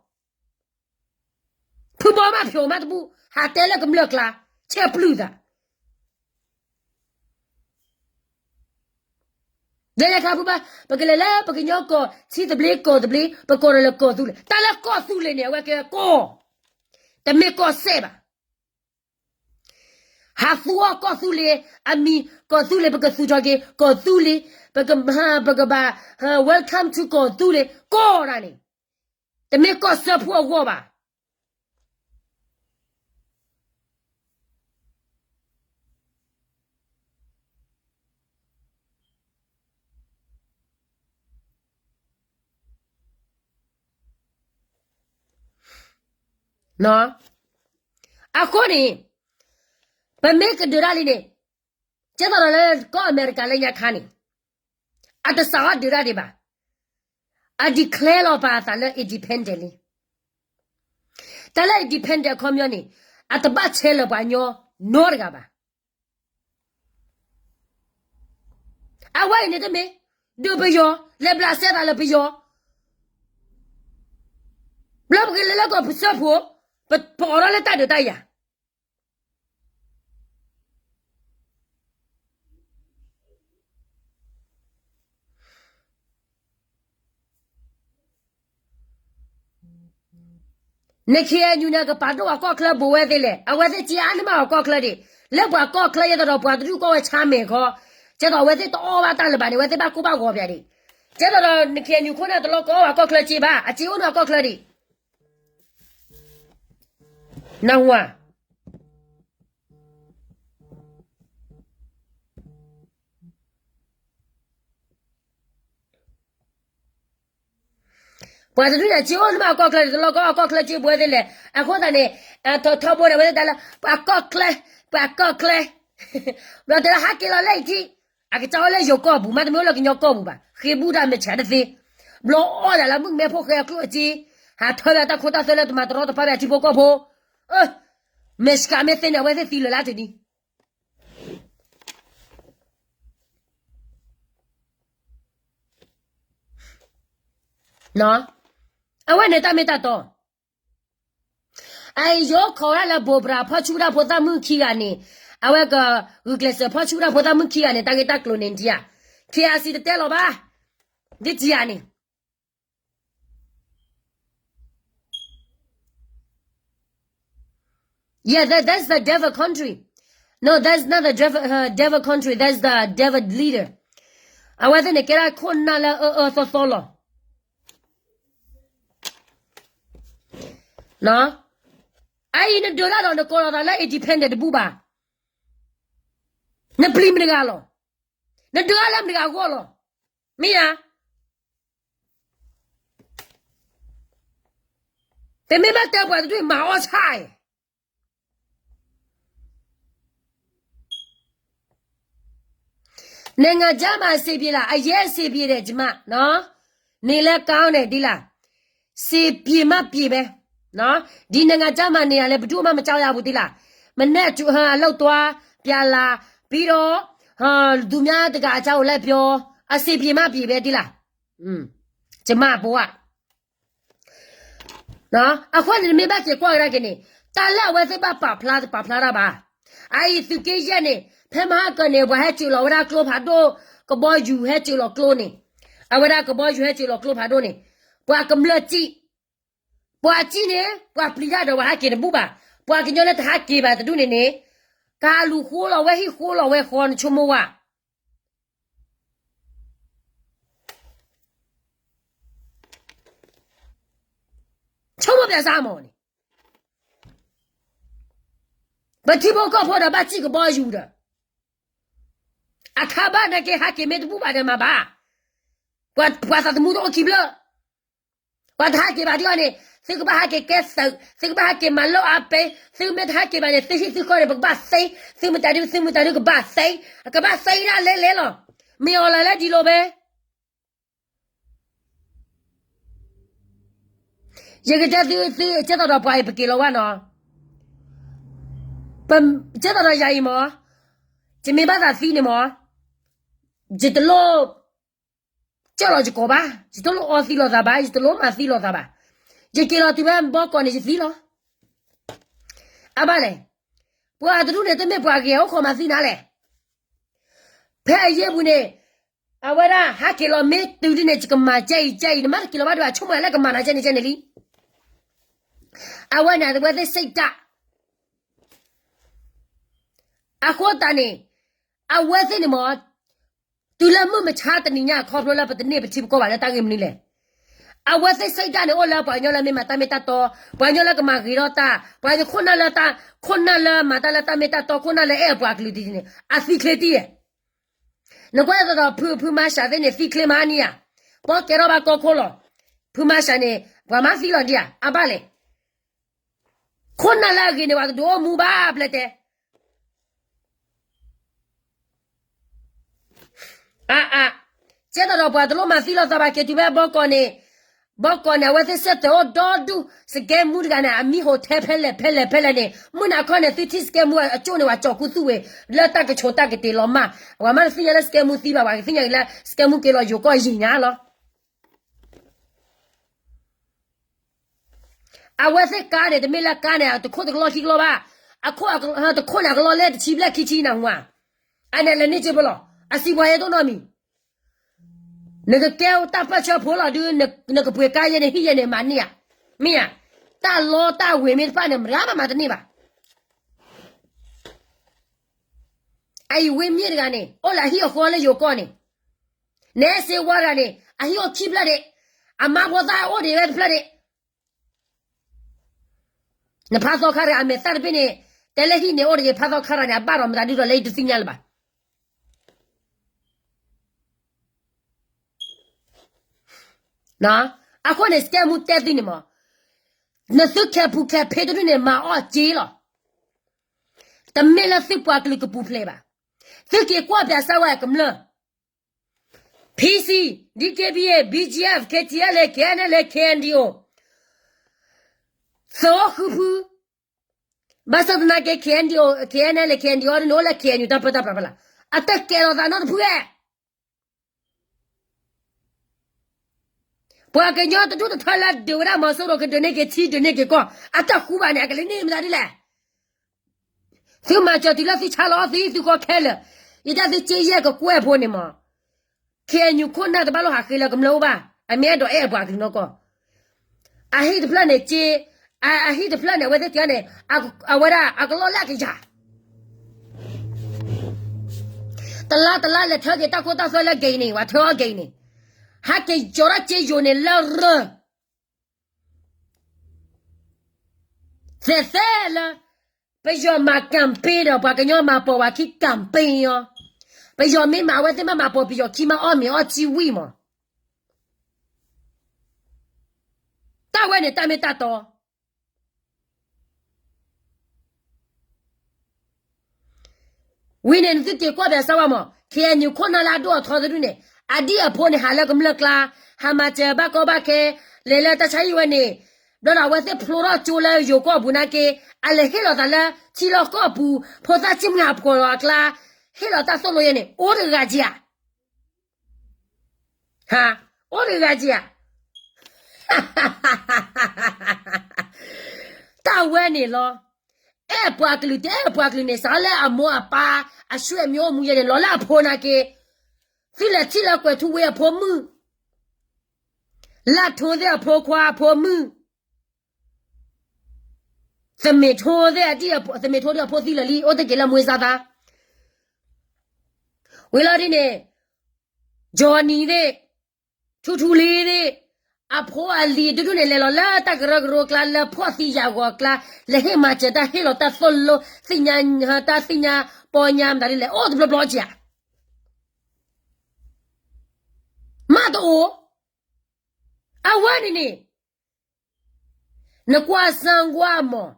ဖုဘီမးဖျိးမးတဘူၣ်, ဟးတဲလၢကမျၢၢ်ကျါ, ဆဲးပျုၢ်သး. လဲၤလဲၤခါဖုဘီ, ပကလဲၤလၢပကညီကီၢ် ထံသဘျ့ကီၢ်သဘျ့, ပကိးဒီးလၢကီၢ်သူလ့ၤ, တၢ်လၢကီၢ်သူလ့ၤန့ၣ် အဝဲကဲကီၢ်, တမ့ၢ်ကီၢ်စဲၣ်ဘၣ်. ဟးသူအီၤကီၢ်သူလ့ၤအမံၤ, ကီၢ်သူလ့ၤ ပကသူၣ်ထီၣ်က့ၤ, ကီၢ်သူလ့ၤ ပက, ပကဘၣ်, welcome to ကီၢ်သူလ့ၤ ကီၢ်ဒၣ်န့ၣ်, တမ့ၢ်ကီၢ်စၢဖှိၣ်အဂီၢ်ဘၣ်. အဃိန့ၣ်, ပမ့ၢ်ကဒုးတၢ်လံန့ၣ်, ကဲသိးဒီးလၢကီၢ်အမဲရကၤလၢညါခါန့ၣ်, အတစးထီၣ်ဒုးတၢ်ဒံးဘၣ်. အ declare လီၤပာ်အသးလၢ independent လံ. တၢ်လၢ independent အခီပညီန့ၣ်, အတဘၣ်ဆဲးလၢာ်ပှၤကညီနီတဂၤဘၣ်. အဝဲအံၤန့ၣ်တမ့ၢ်, ဒုးပယီၤ, လဲၤဘျးစဲသးလၢပယီၤ, ဘျီပကလဲၤလၢကီၢ်ပစၢဖှိၣ်, ပအိးထီၣ်လၢတၢ်ဒုးတၢ်ယၤ န K N U န့ၣ် ကပာ်ဒိၣ်ပှၤကီၢ်ချၢဘူးဝဲသ့လဲၣ်. အဝဲသ့ၣ်စ့အါန့ၢ်မးပှၤကီၢ်ချၢဒံး, လၢပှၤကီၢ်ချၢယဲသိးဒီးပှၤတဒူၣ်ကီၢ်ဝဲဆါမဲာ်ခီ, ကဲသိးအဝဲသ့ၣ်တအီၣ်ဘၣ်တၢ်လၢၤဘၣ်န့ၣ် အဝဲသ့ၣ်ဘၣ်ကိၢ်ဘၣ်ဂီၤပၠးဒံး. ကဲသိးဒီး န K N U ခိၣ်နၢ်တလီၢ်ကီအီၣ်ပှၤကီၢ်ချၢစ့ဘၣ်, အစ့အိၣ်န့ၢ်ပှၤကီၢ်ချၢဒံး. နၢ်ဟူဧါ. ပှၤတဒူၣ်န့ၣ် စ့အိၣ်န့ၢ်မးကီၢ်ချၢန့ၣ် တလီၢ်ကီအီၣ်ကီၢ်ချၢစ့ဘူးဝဲသ့လဲၣ်. အဃိသတးန့ၣ်, ထီဘိန့ၣ် အဝဲသ့ၣ်တဲလၢ ပှၤကီၢ်ချၢ, ပှၤကီၢ်ချၢ, ဘျီတဲလၢဟးက့ၤလီၤလၢအံၤထံး, အကစၢ်အိၣ်လၢယိၤကီၢ်ပူၤ မ့တမ့ၢ်အိၣ်လၢကညီကီၢ်ပူၤဘၣ်, ဃ့ဘူၣ်တၢ်မဲာ်ဆှးတသ့, ဘျီအီၣ်ဒၣ်လၢမုၣ်ကမဲဖိၣ်ဃဲအကျိၣ်အစ့, ဟးထၢဝဲတၢ်ခိတၢ်သွဲလၢတမၤတရီတပါဘၣ်ထံဖိကီၢ်ဖိ, မဲာ်ဆှးမ့ၢ်သ့န့ၣ် အဝဲသ့ၣ်သံလၢာ်လၢတနံၤ အဝဲန့ၣ်တၢ်မ့ၢ်တၢ်တီ, အယိၤခိးဝဲဒၣ်လၢဘိးဘြၤဖီၣ်ဆူၣ်တၢ်ဖိသၣ်မုၣ်ခံဂၤန့ၣ်, အဝဲကဂုာ်ကျဲးစၢးဖီၣ်ဆူၣ်တၢ်ဖိသၣ်မုၣ်ခံဂၤန့ၣ် တၢ်ဂ့ၢ်တၢ်ကျိၤန့ၣ်ဒံးဧါ, K I C တတဲလီၤဘၣ်, ဒ်တံၤဧါန့ၣ် Yeah, that, that's the devil country. No, that's not the devil, uh, devil country. That's the devil leader. အဝဲသ့ၣ်န့ၣ်ကဲဒၣ်ခိၣ်နၢ်လၢအအၢအၢသီသီလီၤ. အအံၤနဒုးတၢ်ဒီးနကိးလီၤသးလၢ independent တဘူၣ်ဘၣ်. နပျံၤမတၤတဂၤလီၤ. နဒုးတၢ်လၢမတၤတဂၤအဂီၢ်လီၤ. မ့ၢ်ဧါ. ပမ့ၢ်ဘၣ်တဲပှၤတဒူၣ်မၤအီၣ်ဆၣ်အံၤ, နိုင်ငံခြားမှာ အဆင်ပြေလား၊ အရေးအဆင်ပြေတယ် ကျမနော်။ နေလည်းကောင်းတယ် ဒ်လား။ စင်ပြေမှပြေပဲနော်။ ဒီနိုင်ငံခြားမှာနေရလဲ ဘယ်သူမှမကြောက်ရဘူး ဒ်လား။ မနက်အလုပ်သွား ပြန်လာ ပြီးတော့ သူများတကာအကြောင်းကိုလိုက်ပြော အဆင်ပြေမှပြေပဲ ဒ်လား။ ကျမအဘိက အဃိန့ၣ် နမ့ၢ်ဘၣ်က့ၤကွၢ်ကဒါက့ၤန့ၣ် တၢ်လၢအဝဲသ့ၣ်ဘၣ်ပာ်ဖျါ တပာ်ဖျါတၢ်ဘၣ်. အအံၤသုးက့ယဲၢ်န့ၣ် ဖဲမဟါကၢန့ၣ် ပှၤဟဲစၢၤလီၤဝဲဒၣ်ကျိဖးဒိၣ် ကဘီယူၤဟဲစၢၤလီၤကျိန့ၣ်, အဝဲဒၣ်ကဘီယူၤဟဲစၢၤလီၤကျိဖးဒိၣ်န့ၣ် ပှၤကမျၢၢ်စံၣ်, ပှၤစံၣ်န့ၣ် ပှၤပျံၤတၢ်ဒီးပှၤဟဲက့ၤတဘူၣ်ဘၣ်. ပှၤကညီလၢတဟဲက့ၤဘၣ်တဒူၣ်န့ၣ်န့ၣ် ကလူၤဃိလီၤဝဲဟံၣ်ဃိလီၤဝဲဃီ နဆိကမိၣ်ဝဲ ဆိကမိၣ်ပျဲစၢ်မၢ်န့ၣ်, ပထံဖိကီၢ်ဖိဒီးဘၣ်စံၣ်ကဘီယူၤဒီး အခါဘၣ်နာ်က့ ဟဲက့ၤမ့ၢ်တဘူၣ်ဘၣ်ဒီးမၤဘၣ်. ပှၤသးသမူတအိၣ်ခံဖျၢၣ်, ပှၤတဟဲက့ၤဘၣ်ဒ်အံၤန့ၣ် သုကဘၣ်ဟဲက့ၤကဲသုး, သုကဘၣ်ဟဲက့ၤမၤလိအပ့, သုမ့ၢ်တဟဲက့ၤဘၣ်န့ၣ် သုဟံၣ်သုဃီန့ၣ် ပကဘၣ်သ့, သုမတၤဒု သုမတၤဒုကဘၣ်သ့, ကဘၣ်သ့ဒၣ်လဲလဲလီၤ. မ့ၢ်အီၤလၢလဲဒ်လိၤဘဲ ယကတဲသု, သုကဲသိးဒီးပှၤအံၤ ပက့ၤလီၤဝဲနီၤ, ကဲသိးဒီးယၤအံၤမၢ်, ယမ့ၢ်ဘၣ်သးသံန့ၣ်မၢ်, ယတလိၣ် ကၢ်လီၤယကိာ်ဘၣ်, ယတလိၣ်အီသံလိာ်သးဘၣ်, ယတလိၣ်မၤသံလိာ်သးဘၣ်. ယက့ၤလီၤတုၤဖဲဘီကီၢ်န့ၣ် ယသံလီၤ. အဘၣ်လဲၣ်, ပှၤတဒူၣ်န့ၣ် တမ့ၢ်ပှၤဂ့ၤအိၣ်ခိးမၤသံနၤလဲၣ်. ဖဲအယ့ၢ်ပူၤန့ၣ် အဝဲဒၣ်ဟးက့ၤလီၤမ့ၢ်တုၤဒ်န့ၣ် ယကမၤကဲအံၤကဲအံၤ, နမ့ၢ်တက့ၤလီၤဘၣ်ဒံးဘၣ် ဆိကမိၣ်လၢကမၤနၤကဲန့ၣ်ကဲန့ၣ်လံ. အဝဲန့ၣ် အဝဲသ့ၣ်စံးတၢ် အဃိသတးန့ၣ် အဝဲသ့ၣ်န့ၣ်မၢ် တုၤလၢမုၢ်မဆါတနံၤညါ ခီဖျိလၢပတန့ၢ်ပထံပကီၢ်ဘၣ်လၢတၢ်ဂ့ၢ်မနုၤလဲၣ်. အဝဲသ့ၣ်စံးတၢ်န့ၣ် အိၣ်လၢပှၤကညီလၢမ့ၢ်မၤတၢ်မ့ၢ်တၢ်တီ, ပှၤကညီလၢကမၤဂ့ၤထီၣ်တၢ်, ပှၤကညီခိၣ်နၢ်လၢ, ခိၣ်နၢ်လၢမၤတၢ်လၢတၢ်မ့ၢ်တၢ်တီ, ခိၣ်နၢ်လၢအဲၣ်အပှၤကလုာ်ဒ်န့ၣ် အသံချ့တံၢ်ဧါ. နကွၢ်သိးဒီးဖု, ဖုမၤရှးသ့ၣ်န့ၣ် သံချ့မးန့ၣ်ဧါ, ပီၣ်ကဲထီၣ်ဘၣ်ကီၢ်ခိၣ်လီၤ. ဖုမၤရှးန့ၣ် ပှၤမၤသံလီၤဒံးဧါ, အဘၣ်လဲၣ်. ခိၣ်နၢ်လၢအဂ့ၤန့ၣ် ပှၤတဒုးအိၣ်မူဘၣ် ပျဲတဲ အါအါ, ကဲသိးဒီးပှၤတလိၣ်မၤသံလိာ်သးဘၣ် က့ၤတုၤဖဲဘီကီၢ်န့ၣ်, ဘီကီၢ်န့ၣ် အဝဲသ့ၣ်စဲးတဲာ်အိၣ်ဒီဒူၣ်, စကဲမူတဂၤန့ၣ် အမံဟိးထဲဖဲလဲၣ်ဖဲလဲၣ်ဖဲလဲၣ်န့ၣ် မုၢ်နၤခီန့ၣ် သုထံၣ်စကဲမူအကၠိၣ်န့ၣ် ပှၤကၠီၤကူသူၣ်ဝဲ လၢတၢ်ကဆိးတၢ်ကတ့ၤလီၤမၢ်, ပှၤမ့ၢ်တသ့ၣ်ညါလၢစကဲမူသံဘၣ်, ပှၤကသ့ၣ်ညါက့ၤလၢ စကဲမူက့ၤလီၤယိၤကီၢ်ယံာ်ညါလီၤ. အဝဲသ့ၣ်ကါန့ၣ် တမ့ၢ်လၢကါန့ၣ် တခိၣ်တကလီၢ်ခံကလီၢ်ဘၣ်, အခိၣ်တခိၣ်န့ၣ် အကလီၢ်လဲၣ်တဆံဘျဲၣ်ခံဆံနၢ်ဟူဧါ, အန့ၣ်လဲၤန့ၢ်က့ၤပလီၢ်, အစံးပှၤဟဲဒိၣ်နီတမံၤ, နကကဲတၢ်ပၢၢ်ဆၢဖိလီၤဒုး, နကပှ့ၤကါယဲန့ၣ် ဟံၣ်ယဲန့ၣ် မၤန့ၢ်ဧါ, မ့ၢ်ဧါ, တၢ်လီတၢ်ဝ့ၤမ့ၢ်တဖၣ်န့ၣ် မတၤမၤမၤတန့ၢ်ဘၣ်. အအံၤဝ့မ့ၢ်တဂၤန့ၣ် အိၣ်လၢအဟံၣ်အဃီလၢယိၤကီၢ်န့ၣ်, နဲစ့ဝါတဂၤန့ၣ် အဟံၣ်အိၣ်ခံဖျၢၣ်ဒံး, အမါဖိသၣ်အိၣ်ဒံးဝဲတဖျၢၣ်ဒံး, နဖါသီခါတဂၤအမဲာ်သၣ်တဘ့ၣ်န့ၣ်, တဲလၢဟံၣ်န့ၣ်အိၣ်တဂ့ၤ ဖါသီခါတဂၤန့ၣ် အဘၣ်ဒီးမတၤဒုဒီးလၢယတသ့ၣ်ညါလၢၤဘၣ်. အဃိန့ၣ် စကဲမူတဲသုန့ၣ်မး, နသုခဲပူၤခဲဖ့တဒူၣ်န့ၣ် မၤအီၣ်စ့လီၤ. တမ့ၢ်လၢသုပှၤကလုာ်ကပူၤဖျဲးဘၣ်. သုက့ၤကွၢ်ပၠးစၢ်ဝဲကမျၢၢ်, PC, DKBA, BGF, KTLA, KNLA, KNDO, သုးအိၣ်ဃုဖု, ဘၣ်ဆၣ်သနာ်က့ KNDO, KNLA, KNDO န့ၣ်အိၣ်လၢ KNU တၢ်ပၢတၢ်ပြးဖဲလၢ်, အတကဲထီၣ်သးနီတဖုဧါ. ပှၤကညီတဒူၣ်တထၢလၢဒုးဝဲဒၣ်မီၤစိရိၤ ကဒုးန့ၢ်က့ၤထံ ဒုးန့ၢ်က့ၤကီၢ် အတၢ်ဃူဘၣ်န့ၣ် အကလဲၤန့ၢ်မတၤဒ်လဲၣ်. သုမၤစၢၤတုၤလၢသုဆါလီၤအီၣ်သံသုဃီခဲလၢာ်, ယတၢ်သုစ့ယဲၢ်ကကွဲၢ်ဖိန့ၣ်မး, KNU ခိၣ်နၢ်တဘၣ်လိၣ်ဟးဃ့လၢကမျၢၢ်အိၣ်ဘၣ်, အမ့ၢ်အဲၣ်ဒိးအဲၣ်အပှၤကလုာ်နီၢ်ကီၢ်, အဟံၣ်တဖျၢၣ်န့ၣ်စ့, အဟံၣ်တဖျၢၣ်န့ၣ် အဝဲသ့ၣ်တဂၤန့ၣ်, အဝဲဒၣ်အကလီၢ်လၢအကယၤ တလါတလါလဲၤထၢက့ၤတၢ်ခိတၢ်သွဲလၢက့ၤအံၤန့ၣ် ပှၤထၢအီၣ်က့ၤအံၤန့ၣ်, ဟဲက့ၤကၠီၤထီၣ်စ့ယိၤန့ၣ်လၢရၢၢ်, သဲးသဲးလၢ, ပယီၤမၤ campaign ဒီး ပှၤကညီမၤပိာ်ဝဲခံ campaign အီၤ, ပယီၤမ့ၢ်မၤအဝဲသ့ၣ်မ့ၢ်မၤပိာ် ပယီၤခံမ့ၢ်အီၣ်မ့ၤအီထံဝံၣ်မး, တၢ်ဝဲန့ၣ်တၢ်မ့ၢ်တၢ်တီ ဝံၤန့ၣ် နသုက့ၤကွၢ်ပၠးစၢ်ဝဲမး ခ့ၣ်အဲၣ်ယူၣ် ခိၣ်နၢ်လၢအဒိၣ်အထီသဒုန့ၣ် အဒံၣ်အဖိန့ၣ် ဟးလၢကမျၢၢ်ကျါ, ဟးမၤစၢၤဘၣ်ကီဘၣ်ခဲ, လဲၤလၢတၢ်ဆါဟံၣ်ဝဲန့ၣ်, ဘျီဒီးအဝဲသ့ၣ်ဖျိထီၣ်ကၠိလၢယိၤကီၢ်အပူၤနာ်က့, အလဲၤဟ့ၣ်လီၤသးလၢထံလီၢ်ကီၢ်ပူၤ, ဖိသၣ်ဆံၣ်မုၢ်ဟးဖှီၣ်လီၤအကျါ, ဟ့ၣ်လီၤတၢ်သိၣ်လိယဲန့ၣ် အိၣ်တဂၤက့ဧါ ဟါ, အိၣ်တဂၤက့ဧါ. တၢ်ဝဲန့ၣ်လီၤ. အဲၣ်ပှၤကလုာ်တအဲၣ်ပှၤကလုာ်န့ၣ် စးလၢအမိၢ်အပၢ်အဆွေမျိုးမူယဲန့ၣ် လီၤလၢအဖိနာ်က့, သုလဲၤထံၣ်လၢကွဲၤထူဝ့အဖိမုၣ်, လၢထိသ့ၣ်အဖိခွါအဖိမုၣ်, သမ့ၢ်ထိသ့ၣ်အဒံၣ်, သမ့ၢ်ထိဒံၣ်အဖိသံလၢာ်လံ အိၣ်တ့ၢ်က့ၤလၢမွေးစားသား, ဝံၤလီၤဒ်န့ၣ်, ကၠီနံၤသ့ၣ်, ထူထူလံသ့ၣ်, အဖိအလံၤဒူဒူန့ၣ် လဲၤလီၤလၢတၢ်ကရၢကရိအကျါ လၢဖှီၣ်သံယာ်ဂီၤအကျါ, လဲၤဟ့ၣ်မၤစၢၤတၢ် ဟ့ၣ်လီၤတၢ်သိၣ်လိ သ့ၣ်ညါ, တၢ်သ့ၣ်ညါပီညါမတၤဒ်လဲၣ် အိၣ်တဘျီဘျီကဧါ. မ့ၢ်တအိၣ်, အဝဲန့ၣ်န့ၣ် နကွၢ်စၢ်ကွၢ်မး,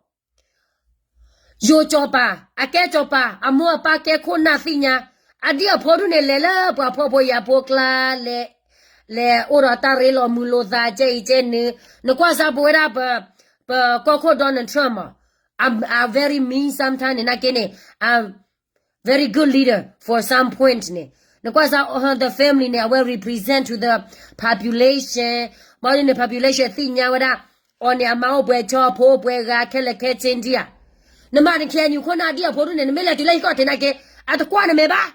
ယိၤစီၤပၤ, အကဲစီၤပၤ, အမိၢ်အပၢ်ကဲခိၣ်နၢ်သ့ၣ်ညါ, အဒံၣ်အဖိဒူၣ်န့ၣ် လဲၤလၢပှၤဖှီၣ်ဖိယာ်ဖိအကျါ, လဲၤ, လဲၤအိၣ်ဒီးတၢ်ရ့လိာ်မုာ်လိာ်သး ကဲအံၤကဲနုၤ, နကွၢ်စၢ်ပဝဲဒၣ်ပ, ပကီၢ်ခိၣ် Donald Trump မး, အ, အ very mean sometimes န့ၣ် နာ်က့န့ၣ်, အ very good leader for some point န့ၣ်, နကွၢ်စၢ် the family န့ၣ် အဝဲ represent to the population, ဘၣ်ဒ်န့ၣ် population သ့ၣ်ညါဝဲဒၣ်, အီၤန့ၣ် အမါအိၣ်ပှဲၤဆီ အဖိအိၣ်ပှဲၤဂၤ ခဲလၢာ်ခဲဆ့ဒံဧါ. နမၤနခ့ၣ်အဲၣ်ယူၣ်ခိၣ်နၢ်ဒံၣ်အဖိဒူၣ်န့ၣ် နမ့ၢ်လဲၤတုၤလၢဟံၣ်ကီၢ်ထံးနာ်က့, အတကွၢ်နမဲာ်ဘၣ်,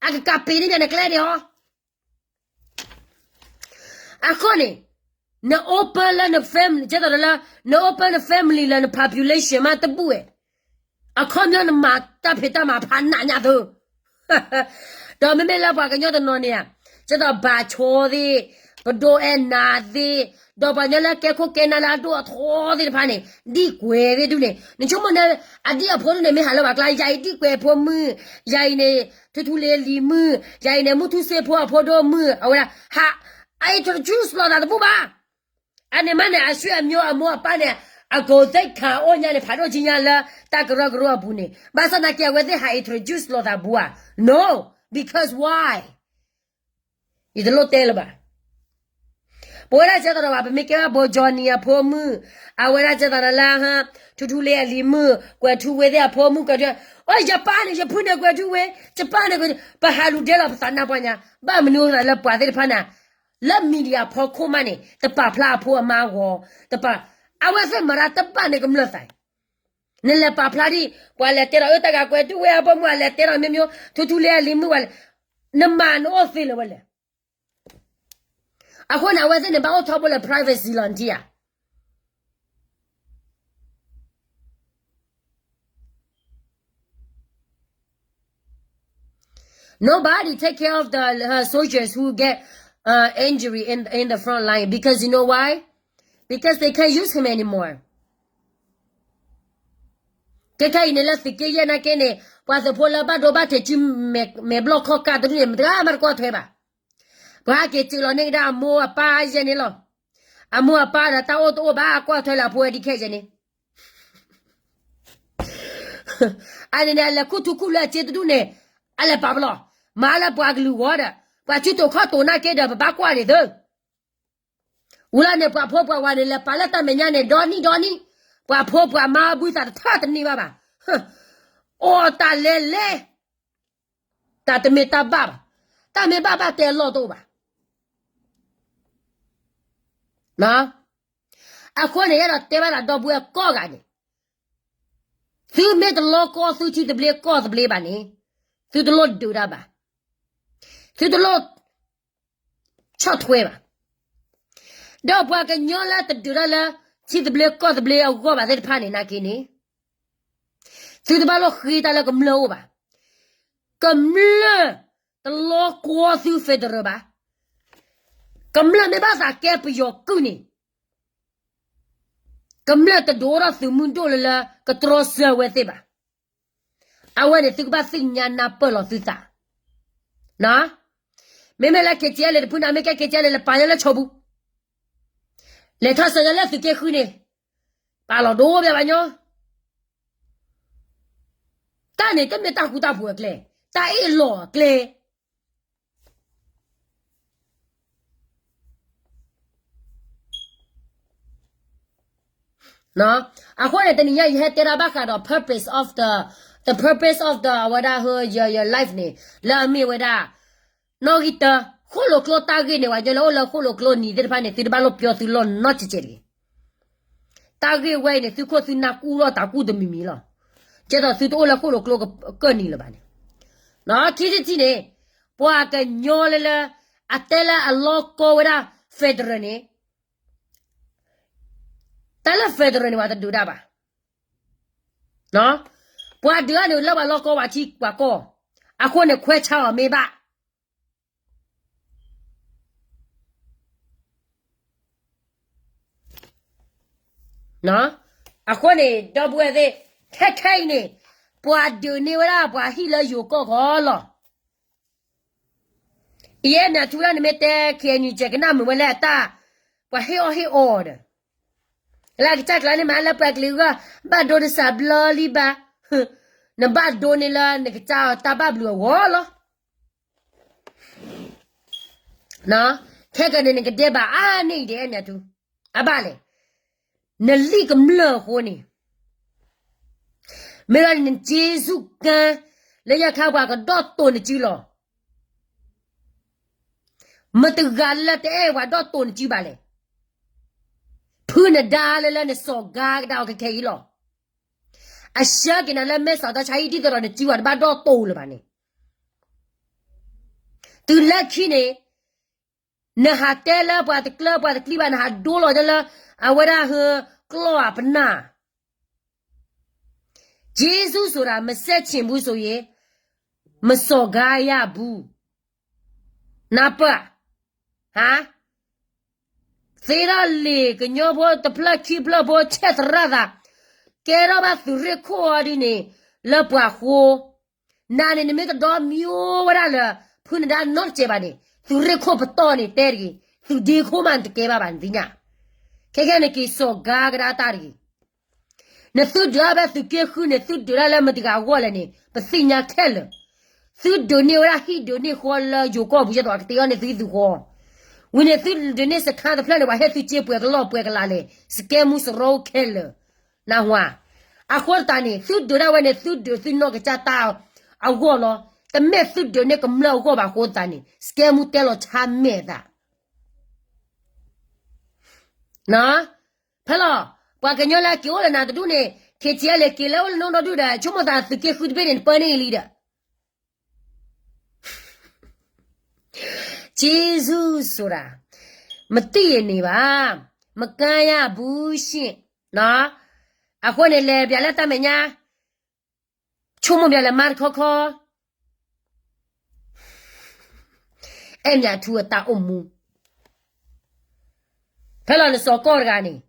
အကကးပ့ၤန့ၢ်နကျဲန့ၣ်ဟီ အဃိန့ၣ်, န open လၢန family ကဲသိးလၢ, န open န family လၢန population မးတဘူၣ်ဝဲ, အခီပညီနမၤတၢ်ဖံးတၢ်မၤဖးနးညါသု, ဒီးမ့မ့ၢ်လၢပှၤကညီတနီၤန့ၣ်ဧါ, ကဲသိးဘၣ်ဆိသ့ၣ်, ပဒိၣ်အဲၣ်နၤသ့ၣ်, ဒီးပှၤကညီလၢကဲခိၣ်ကဲနၢ်လၢအဒိၣ်အထီသ့ၣ်တဖၣ်န့ၣ်, ဒံၣ်ကွဲၤသ့ၣ်ဒူၣ်န့ၣ်, နဆိကမိၣ်န့ၣ်, အဒံၣ်အဖိဒူၣ်န့ၣ် မ့ၢ်ဟးလၢပှၤကျါ, ယၤအံၤဒံၣ်ကွဲၤဖိမုၣ်, ယၤအံၤန့ၣ်, ထူထူလ့လံၤမုၣ်, ယၤအံၤန့ၣ် မုၢ်ထူစ့ဖိအဖိဒိၣ်မုၣ်, အဝဲဒၣ်, ဟး, အ introduce လိာ်သးတဘူၣ်ဘၣ်. အန့ၣ်မးန့ၣ် အဆွေမျိုး အမိၢ်အပၢ်န့ၣ်, အ ဂုဏ်သိက္ခာ အိၣ်ညါန့ၣ် ဖးဒိၣ်ကံညါလၢတၢ်ကရၢကရိအပူၤန့ၣ်, ဘၣ်ဆၣ်သနာ်က့ အဝဲသ့ၣ်ဟး introduce လိာ်သးဘူးဧါ. No, because why? ယတလိၣ်တဲလၢၤဘၣ်. ပဝဲဒၣ်ကဲသိးဒီးဘၣ် ပမ့ၢ်ကဲဘၣ်ဘိကၠီနံၤအဖိမုၣ်, အဝဲဒၣ်ကဲသိးဒီးလၢ, ထူထူလ့အလံၤမုၣ်, ကွဲၤထူဝ့သ့ၣ်အဖိမုၣ်, ကွဲၤထူ, အိၣ် ယပၢ်န့ၣ် ယဖုန့ၣ် ကွဲၤထူဝ့, ယပၢ်န့ၣ် ကွဲၤထူ, ပဟးလူၤဒဲလီၤပသးနါပှၢ်ညါ, ဘၣ်မနုၤအဃိသးလၢပှၤသ့ၣ်တဖၣ်န့ၣ်, လၢ media ဖီခိၣ်မးန့ၣ် တပာ်ဖျါအဖိအမါအဂီၢ်, တပာ်, အဝဲသ့ၣ်မၤတၢ်တဘၣ်န့ၣ်ကမျၢၢ်သး နလဲၤပာ်ဖျါဒ်, ပှၤလဲၤတဲဒီးအၢတၢ်ဂၤ ကွဲၤထူဝ့အဖိမုၣ် အလဲၤတဲဒီးမ့ၢ်မ့ၢ်, ထူထူလ့အလံၤမုၣ်ဝဲလဲၣ်, နမၤနအိၣ်သ့လၢၤဝဲလဲၣ်. အဃိန့ၣ် အဝဲသ့ၣ်န့ၣ် ဘၣ်အိၣ်ထီဘိလၢ privacy လီၤနထံၣ်ဧါ. Nobody take care of the, her soldiers who get, uh, injury in, in the front line because you know why? Because they can't use him anymore. ခဲခဲအံၤန့ၣ်လၢသုးက့ယဲၢ်နာ်က့န့ၣ် ပှၤသုးဖိလၢဘၣ်ဒိဘၣ်ထံးစု မဲာ်ဘျီၣ်ခီၣ်ကၢ်တဒူၣ်န့ၣ် မတဂၤမးတကွၢ်ထွဲဘၣ်. ပှၤဟဲက့ၤစုးလီၤန့ၢ်ကဒါအမိၢ်အပၢ်ယဲၢ်န့ၣ်လီၤ. အမိၢ်အပၢ်ဒီးတၢ်အိၣ်တအိၣ်ဘၣ် ကွၢ်ထွဲလၢအဖိဝဲဒ်ခဲယဲၢ်န့ၣ် အန့ၣ်န့ၣ် အလဲၤခူၣ်ထူခူၣ်လၢအစ့တဒူၣ်န့ၣ် အလဲၤပာ်ပလီၢ်, မၤလၢပှၤကလုာ်ဂီၢ်ဒီး ပှၤစုတိာ်ခီၣ်တိာ်နာ်က့ဒီး ပဘၣ်ကွၢ်န့ၣ်သု. ဝံၤလီၤန့ၣ် ပှၤဖိပှၤဝၤန့ၣ် လဲၤပာ်လၢတၢ်မဲာ်ညါန့ၣ် ဒီနံၣ်ဒီနံၣ်, ပှၤဖိပှၤမါဘုသးတထၢၣ်တန့ၢ်ဘၣ်ဘၣ်. အီၣ်တၢ်လဲၤလဲၤ တၢ်တမ့ၢ်တၢ်ဘၣ်ဘၣ်, တၢ်မ့ၢ်ဘၣ်ဘၣ်တဲအလီၢ်တအိၣ်ဘၣ်. အဃိန့ၣ် ယအဲၣ်ဒိးတဲဘၣ်သးဒီပုၢ်ဝဲၢ်ကိးဂၤန့ၣ်, သုမ့ၢ်တလီကီသုထံသဘျ့ကီၢ်သဘျ့ဘၣ်န့ၣ်, သုတလိၣ်ဒုးတၢ်ဘၣ်, သုတလိၣ် ဆီၣ်ထွဲဘၣ်. ဒီးပှၤကညီလၢတဒုးတၢ်လၢ ထံသဘျ့ကီၢ်သဘျ့အဂီၢ်ဘၣ်သ့ၣ်တဖၣ်န့ၣ်နာ်က့န့ၣ်, သုတဘၣ်လိၣ်ဃ့တၢ်လၢကမျၢၢ်အိၣ်ဘၣ်. ကမျၢၢ်တလီကီသု federal ဘၣ်. ကမျၢၢ်မ့ၢ်ဘၣ်သးကဲပယီၤကုၢ်န့ၣ်, ကမျၢၢ်တဒိးအိၣ်ထီၣ်သုးမုၢ်ဒိၣ်လၢလၢကတြီဆၢဝဲသ့ၣ်ဘၣ်. အဝဲန့ၣ်သုကဘၣ်သ့ၣ်ညါနၢ်ပၢၢ်လီၤသုသး. မ့မ့ၢ်လၢ KTLA တဖုန့ၣ် မ့ၢ်ကဲ KTLA လဲၤပာ်ညါလၢဆိပူၤ, လဲၤထီၣ်ဆၢညါလၢသုးက့ဃုန့ၣ်, ပာ်လီၤဒိပၠးဘၣ်ညီ, တၢ်န့ၣ်တမ့ၢ်တၢ်ဃူတၢ်ဖိးအကျဲ, တၢ်အ့ၣ်လိာ်အကျဲ အဃိန့ၣ် တနံၤညါယဟဲတဲဒၣ်ဘၣ်ဃးဒီး purpose of the, the purpose of the အဝဲဒၣ် your, your life န့ၣ် လၢအမ့ၢ်ဝဲဒၣ် နီၣ်ဂံၢ်တၢ ဃိၣ်လိာ်ကျိတၢ်ဂ့ၢ်န့ၣ် ပှၤကညီလၢအိၣ်လၢဃိၣ်လိာ်ကျိနံၤသ့ၣ်တဖၣ်န့ၣ် သုတဘၣ်လိၣ်ပျီသုလီၢ်နီတစဲးတဂ့ၤ. တၢ်ဂ့ၢ်ဝဲအံၤန့ၣ် သုခိၣ်သုနၢ်ကူၣ်ထီၣ်သးကူၣ်တမံၤမံၤလီၤ. ကဲသိးသုတအိၣ်လၢဃိၣ်လိာ်ကျိကၢၢ်နံၤလၢၤဘၣ်န့ၣ်, ခံထံၣ်တထံၣ်န့ၣ် ပှၤကညီလၢလၢ အတဲလၢအလီၢ်ကီဝဲဒၣ် federal န့ၣ် တၢ်လၢ federal န့ၣ် ပှၤတဒုးတၢ်ဘၣ်. ပှၤဒုးတၢ်န့ၣ်လၢပှၤလီၢ်ကီပှၤထံပှၤကီၢ်, အဃိန့ၣ်ခွဲးဆါအီၤမ့ၢ်ဘၣ်. အဃိန့ၣ် ဒီပုၢ်ဝဲၢ်သ့ၣ်, ခဲခဲအံၤန့ၣ် ပှၤဒုးန့ၢ်ဝဲဒၣ်ပှၤဟံၣ်လၢယိၤကီၢ်ဂီၢ်လီၤ. ယဲမ့ၢ်ထူဝဲဒၣ်နမ့ၢ်တဲ ခ့ၣ်အဲၣ်ယူၣ် ကနၣ်မုာ်ဝဲလၢအတၢ် ပှၤဟ့ၣ်အီၣ်ဟ့ၣ်အီဒီး လၢကစၢ်ကျါန့ၣ်မး လၢပှၤကလုာ်အဂီၢ် ဘၣ်ဒိတစးဘျီလံဘၣ်. နဘၣ်ဒိန့ၢ်လၢနကစၢ်အတၢ်ဘၣ်ဘျုးအဂီၢ်လီၤ. ခဲကနံၣ်န့ၣ် နကဒဲးဘးအါန့ၢ်အံၤဒ်အဲၣ်မ့ၢ်ထူ, အဘၣ်လဲၣ်, နလံၣ်ကမျၢၢ်အဃိန့ၣ်, မ့ၢ်လၢနက့ၤဆူၣ်ကါ လၢညါခါပှၤကဒီၣ်တိာ်နစုလီၤ. မတဂၤလၢတအဲၣ်ပှၤဒီၣ်တိာ်နစုဘၣ်လဲၣ်. ဖုနဒါလၢလၢနစီၤဂၤကဒါအီၤခဲခဲအံၤလီၤ. အဆှၢက့ၤနၤလၢမဲာ်ဆှးတၢ်ဆါဟံၣ် ဒ်သိးဒီးနစုပှၤတဘၣ်ဒီၣ်တိာ်လၢၤဘၣ်န့ၣ်, တုၤလၢခံန့ၣ် နဟးတဲလၢပှၤတကျၢၤပှၤတကျံဘၣ် နဟးဒိလီၤတဲလၢ အဝဲဒၣ်ဟၢကျီၢ်အပနၢ် က့ၤဆူၣ်ဆိုတာ မစဲးဆ့ၣ်ဘူးဆိုရင် မစီၤဂၤယၤဘူး, နၢ်ပၢၢ်ဧါ. သ့ထီၣ်လံာ်ကညီဖိတဖျၢၣ်ခံဖျၢၣ်ဖိ ဆဲးသရၣ်သး, ကဲထီၣ်ဘၣ်သုးရ့ၣ်ခိၣ်အီၤဒ်န့ၣ် လၢပှၤဃိ နၤန့ၣ် နမ့ၢ်တဒီမံဝဲဒၣ်လၢ ဖုနဒါနီတစဲးဘၣ်န့ၣ် သုးရ့ၣ်ခိၣ်ပတီၢ်န့ၣ်တဲတဂ့ၤ, သုးဒ့ခိၣ်မးနတကဲဘၣ်ဘၣ် နသ့ၣ်ညါ. ခဲခဲန့ၣ်က့ၤစီၤဂၤကဒါတၢ်တဂ့ၤ. နသုဒုးဒၣ်ဖဲသုးက့ဃုန့ၣ် သုဒုးဒၣ်လၢမတၤဂၤအဂီၢ်လဲၣ်န့ၣ် ပသ့ၣ်ညါခဲလၢာ်. သုဒုးန့ၢ်ဝဲဒၣ်ဟံၣ်ဒုးန့ၢ်ဃီလၢယိၤကီၢ်ပူၤ ဒ်သိးကတ့အီၣ်န့ၢ်သုဟံၣ်သုဃီ, ဝံၤန့ၣ်သုဒုးန့ၢ်စခါတဖျၢၣ်န့ၣ် ပှၤဟ့ၣ်သုစ့ပှဲၤကလီၢ်ပှဲၤကလးလဲၣ် စကဲမူစရီအိၣ်ခဲလၢာ်, နၢ်ဟူဧါ. အဃိသတးန့ၣ် သုဒုးဒၣ်ဝဲန့ၣ် သုဒုးသုနီၢ်ကစၢ်တၢ်အဂီၢ်လီၤ. တမ့ၢ်သုဒုးန့ၢ်ကမျၢၢ်အဂီၢ်ဘၣ်အဃိသတးန့ၣ် စကဲမူတဲလီၤဆါမဲာ်သး ဖဲလီၤ, ပှၤကညီလၢက့ၤအိၣ်လၢနၤတဒူၣ်န့ၣ် ခ့ၣ်ထံးအလဲၤက့ၤလၢအိၣ်လၢနအိၣ်ဒီဒူၣ်ဒီး ဆိကမိၣ်သးသုးက့ဃုတဘ့ၣ်န့ၣ် နပၢန့ၢ်လံဒီး က့ၤဆူၣ်ဆိုတာ မတံၢ်အန့ၣ်ဘၣ်, မကါယၤဘူးရှ့ၣ်, အဃိန့ၣ်လဲၤပၠးလၢတၢ်မဲာ်ညါ ဆိကမိၣ်ပၠးလၢမါတခီခီ အဲၣ်မၠးထူအတၢ်အိၣ်မူ, ဖဲလီၤနစီၤကီၢ်တဂၤန့ၣ်,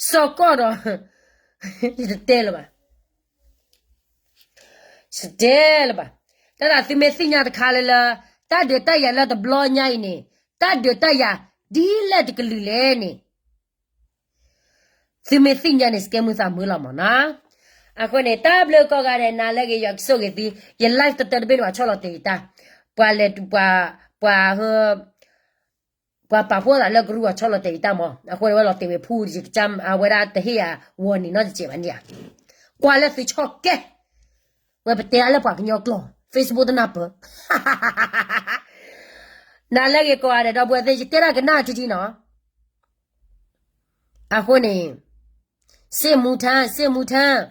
စီၤကီၢ်ဒီး ယတတဲလၢၤဘၣ်, ယတတဲလၢၤဘၣ်, တၢ်သးသုမ့ၢ်သ့ၣ်ညါတခါလၢလၢ တၢ်ဒုးတၢ်ယၤလၢတဘျီညါအံၤန့ၣ် တၢ်ဒုးတၢ်ယၤဒ်လဲၣ်တကလုာ်လဲၣ်န့ၣ် သုမ့ၢ်သ့ၣ်ညါန့ၣ် စကဲမုၢ်သးမုၢ်လီၤမၢ်နီၤ. အဃိန့ၣ် တၢ်ဘျုးကိးဂၤဒဲး နၤလၢဂ့ၤ ယွၤကဆိၣ်ဂ့ၤသု, ယ live တတၢတဘ့ၣ်န့ၣ် ပှၤဆီၣ်လီၤတဲာ်ယတၢ်, ပှၤလဲၤ, ပှၤ, ပှၤ, ပှၤပာ်ဖှိၣ်သးလၢကရူၢ် ပှၤဆီၣ်လီၤတဲာ်ယတၢ်မၢ်, အဃိန့ၣ်ဝဲလီၤတဲာ်ဝဲဖူယကစၢ် အဝဲဒၣ်တဟ့ၣ်ယၤ warning နီတစဲးဘၣ်န့ၣ်ဧါ, ကွၢ်လၢသုဆီၣ်ကဲ ဝဲပတဲဒၣ်လၢပှၤကညီကျိာ် Facebook တနၢ်ပၢၢ် နၤလၢဂ့ၤကိးဂၤဒဲး ဒီပုၢ်ဝဲၢ်သ့ၣ် ယတဲဒၣ်ကနၣ်ထံထံနီၤ. အဃိန့ၣ် စစ်မှုထမ်း စစ်မှုထမ်း,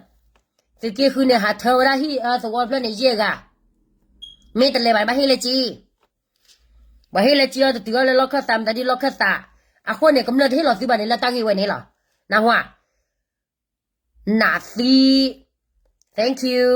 သုးက့ဃုန့ၣ် ဟးထၢဝဲဒၣ်ဟံၣ်အသဝီဖျၢၣ်န့ၣ် ယဲၢ်ဂၤ, မ့ၢ်တလဲၤဘၣ် ဘၣ်ဟ့ၣ်လၢက့, ပှၤဟ့ၣ်လၢက့အီၤ တတုၤအီၤလၢလီၢ်ခၢၣ်သး မတၤဒ်လီၢ်ခၢၣ်သး, အဃိန့ၣ် ကမျၢၢ်တဟ့ၣ်လီၤသုဘၣ်န့ၣ် လၢတၢ်ဂ့ၢ်ဝဲန့ၣ်လီၤ, နၢ်ဟူဧါ. နးသံ, thank you.